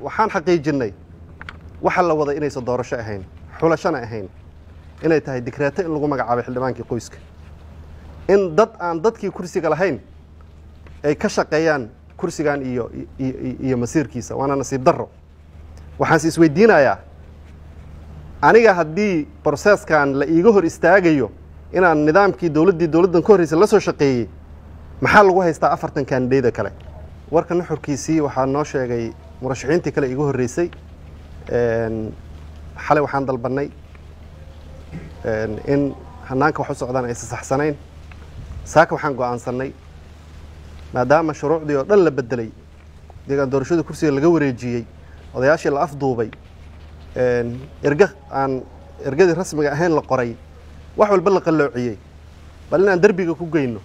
Waxaan xaqiijinnay waxa la wada inaysan doorasho ahayn, xulashana ahayn, inay tahay dikreeto in lagu magacaabay xildhibaankii qoyska, in dad aan dadkii kursiga lahayn ay ka shaqeeyaan kursigan iyo masiirkiisa. Waana nasiib darro. Waxaanse isweydiinayaa aniga, haddii process-kan la iiga hor istaagayo inaan nidaamkii dowladdan ka horreysay la soo shaqeeyey, maxaa lagu haystaa 40 candidate kale? Warka nuxurkiisii waxaa noo sheegay murashaxiintii kale iiga horreysay. Xalay waxaan dalbannay in hanaanka wax u socdaan aysan saxsanayn. Saaka waxaan go'aansannay, maadaama shuruucdii oo dhan la bedelay, deegaan doorashada kursiga laga wareejiyey, odayaashii la afduubay, erga aan ergadii rasmiga ahayn la qoray, wax walba la qalloociyey, bal inaan derbiga ku geyno.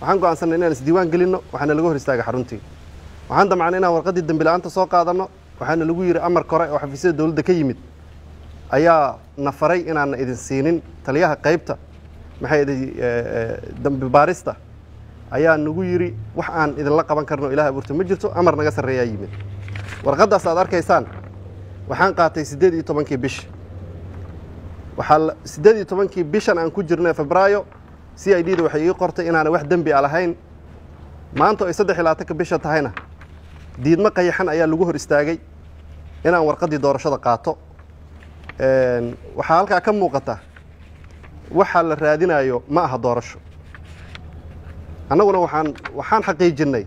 Waxaan go'aansannay inaan isdiiwaan gelinno. Waxaana laga hor istaagay xaruntii. Waxaan damcnay inaan warqaddii dembi la'aanta soo qaadanno. Waxaana lagu yidhi amar kore oo xafiisyada dowladda ka yimid ayaa na faray inaana idin siinin. Taliyaha qaybta, maxay idhi, dambi baarista ayaa nagu yidhi wax aan idinla qaban karno Ilaah abuurta ma jirto, amar naga sarreeyaa yimid. Warqaddaas aad arkaysaan waxaan qaatay 18-kii bish. Waxaa 18-kii bishan aan ku jirnay Febraayo CID da waxay ii qortay inaana wax dembi a lahayn. Maanta ay 23-ka bisha tahayna, diidmo qayaxan ayaa lagu hor istaagay inaan warqaddii doorashada qaato. Waxaa halkaa ka muuqata waxa la raadinayo ma aha doorasho. Annaguna waxaan xaqiijinnay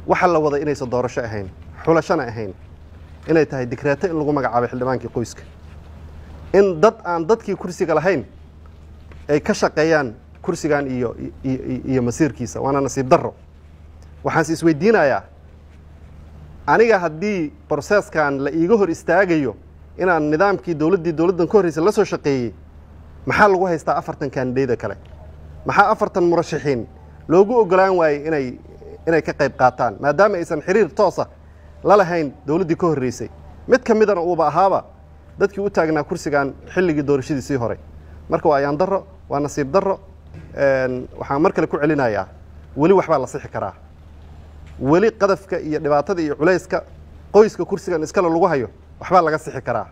waxa la wada inaysan doorasho ahayn, xulashana ahayn, inay tahay dikreeto in lagu magacaabay xildhibaankii qoyska, in dad aan dadkii kursiga lahayn ay ka shaqeeyaan kursigan iyo masiirkiisa. Waana nasiib darro. Waxaanse isweydiinayaa aniga, haddii process-kan la iiga hor istaagayo inaan nidaamkii dowladdan ka horreysay la soo shaqeeyey, maxaa lagu haystaa 40 candidate kale? Maxaa 40 murashaxiin loogu ogolaan waayey inay ka qayb qaataan, maadaama aysan xiriir toosa la lahayn dowladdii ka horreysay, mid ka midana uuba ahaaba dadkii u taagnaa kursigan xilligii doorashadiisii hore? Marka waa ayaan darro, waa nasiib darro. Waxaan mar kale ku celinayaa, weli waxbaa la sixi karaa. Weli qadafka iyo dhibaatada iyo culayska qoyska kursigan iskale lagu hayo waxbaa laga sixi karaa.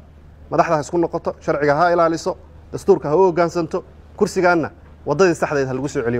Madaxda ha isku noqoto, sharciga ha ilaaliso, dastuurka ha u hoggaansanto, kursigaanna waddadii saxdeed ha lagu soo celiyo.